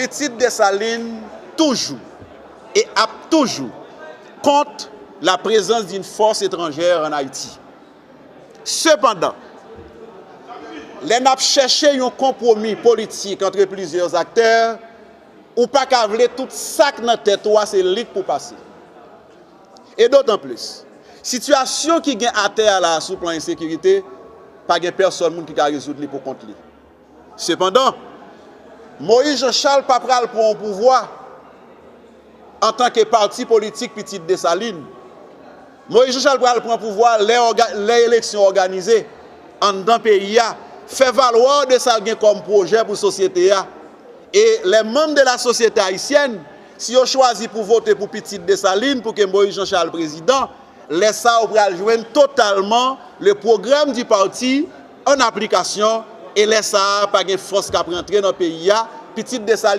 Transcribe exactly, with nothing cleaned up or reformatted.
Pitit Desalin toujou e ap toujou kont la présence d'une force étrangère en Haïti. Sepandan, lè n ap chèche yon konpwomi politik antre plizyè aktè, ou pa ka vle tout sa k nan tèt ou a se li k pou pase. E dotan plis, sitiyasyon ki gen atè a la a sou plan ensekirite, pa gen pèsonn moun ki ka rezoud li pou kont li. Sepandan, Moyiz Jan Chal pa pral pran yon pouvwa antanke pati politik Pitit Desalin. Moyiz Jan Chal pral pran pouvwa lè òga- lè eleksyon òganize anndan peyi a, fè valwa de sa l gen kòm pwojè pou sosyete a. E les membres de la société haïtienne, si yo chwazi pou vote pou Pitit Desalin pou ke Moyiz Jan Chal prezidan, lè sa a ou pral jwenn totalman le programme du parti en application. E lè sa a pa gen fòs k ap rantre nan peyi a. Pitit Desalin